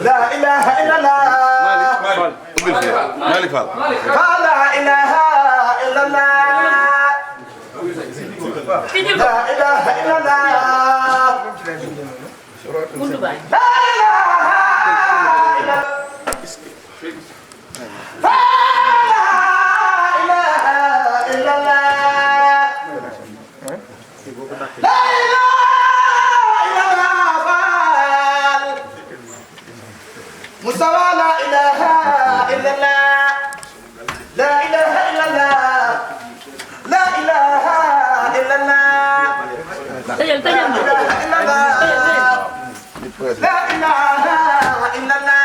لا إله إلا الله Malick Fall. لا إله إلا الله لا إله إلا الله لا مستوى لا إله إلا الله لا إله إلا الله لا إله إلا الله لا إله إلا الله لا إله إلا الله لا إله إلا الله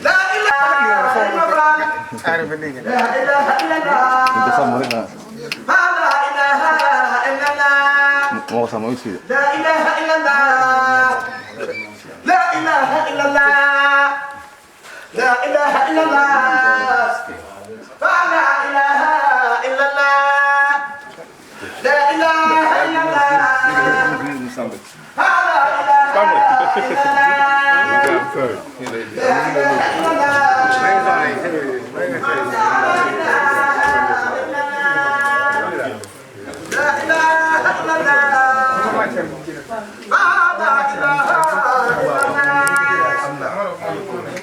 لا إله إلا الله لا إله إلا الله moo sama aussi. لا إله إلا الله لا إله إلا الله لا إله إلا الله لا إله إلا الله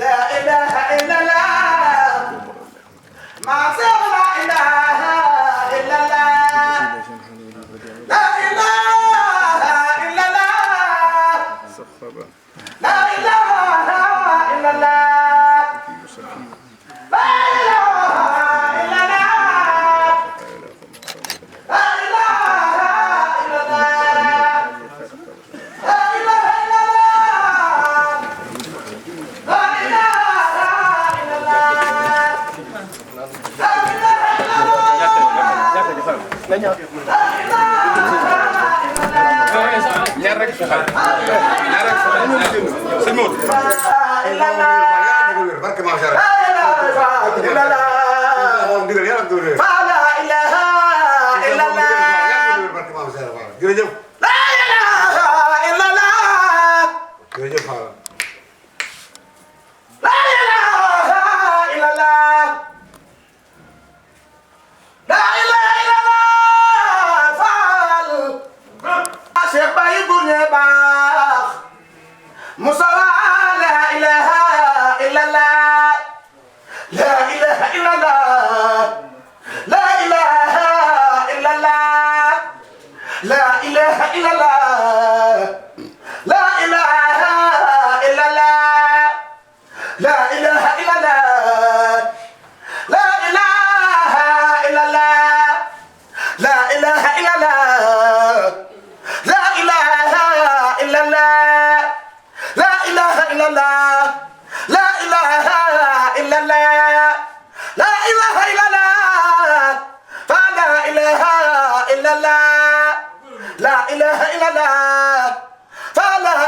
لا إله إلا الله لا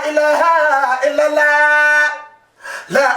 إله إلا الله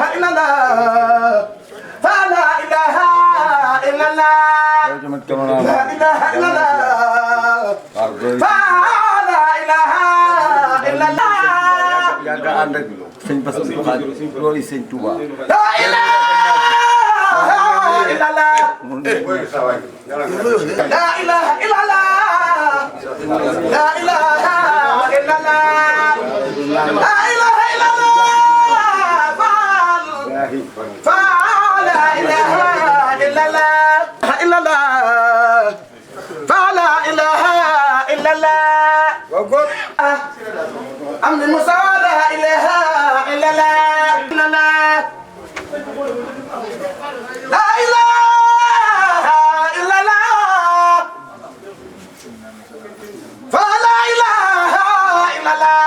ilaha illallah فلا إله إلا الله لا إله إلا الله فلا إله إلا الله yàgg ànd ak sëñ Bass Abdou Khadre loolu sëñ Touba لا إله إلا الله لا إله إلا الله لا إله إلا الله لا إله إلا الله فلا إله إلا الله إلا الله فلا إله إلا الله أمن موسى لا إله إلا الله إلا الله لا إله إلا الله فلا إله إلا الله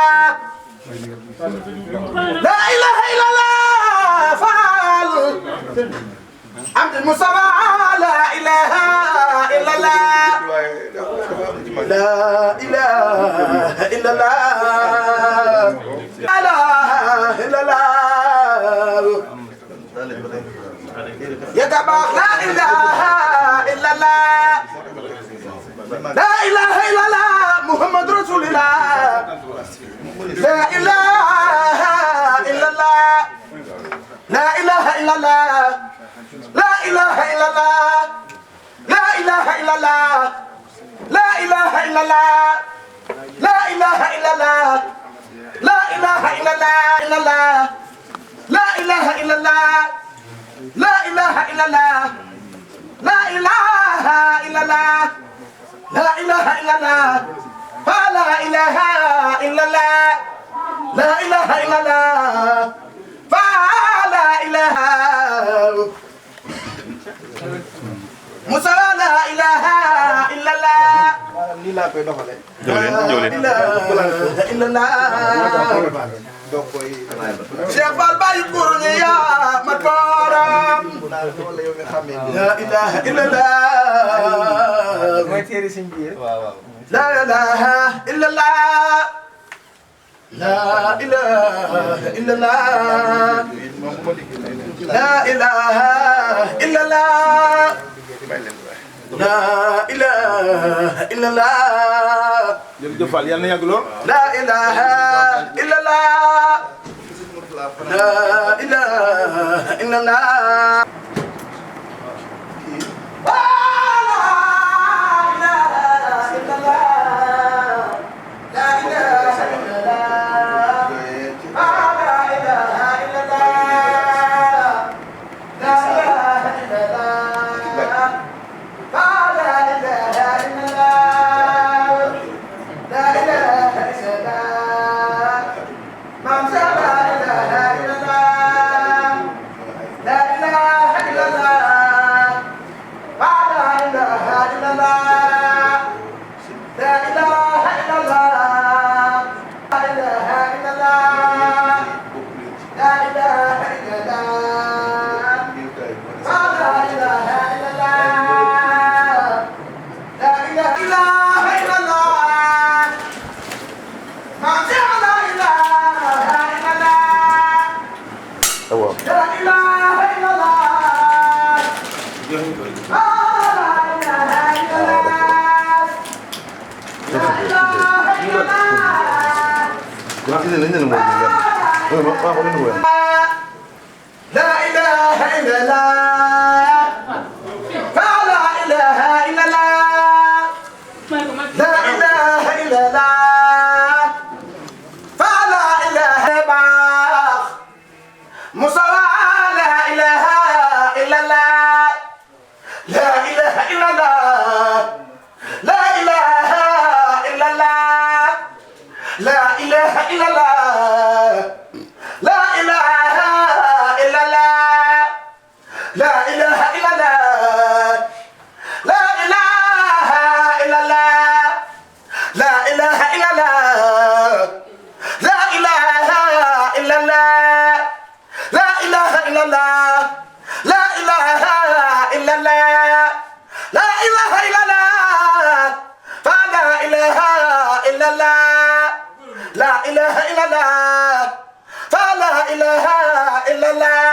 لا إله إلا الله فعل عبد المصطفى لا إله إلا الله لا إله إلا الله لا إله إلا الله يتبع لا إله إلا الله لا إله إلا الله محمد رسول الله لا إله إلا الله لا إله إلا الله لا إله إلا الله لا إله إلا الله لا إله إلا الله لا إله إلا الله لا إله إلا الله لا إله إلا الله لا إله إلا الله لا إله إلا الله لا إله إلا الله فلا إله إلا الله لا إله إلا الله فلا إله موسى لا إله إلا الله لا إله إلا الله Cheikh Fall Baye Kourou ya mat borom la ilaha illallah la ilaha illallah la ilaha illallah la ilaha illallah la ilaha illallah jërëjëf Fall yàlla na yàgg lool la ilaha illallah la ilaha illallah لا إله إلا الله فلا إله إلا الله لا إله إلا الله فلا إله باخ مصطفى لا إله إلا الله لا إله إلا الله لا إله إلا الله لا إله إلا الله لا إله إلا الله لا إله إلا الله لا إله إلا الله لا إله إلا الله لا إله إلا الله لا إله إلا الله لا إله إلا الله لا إله إلا الله فلا إله إلا الله لا إله إلا الله فلا إله إلا الله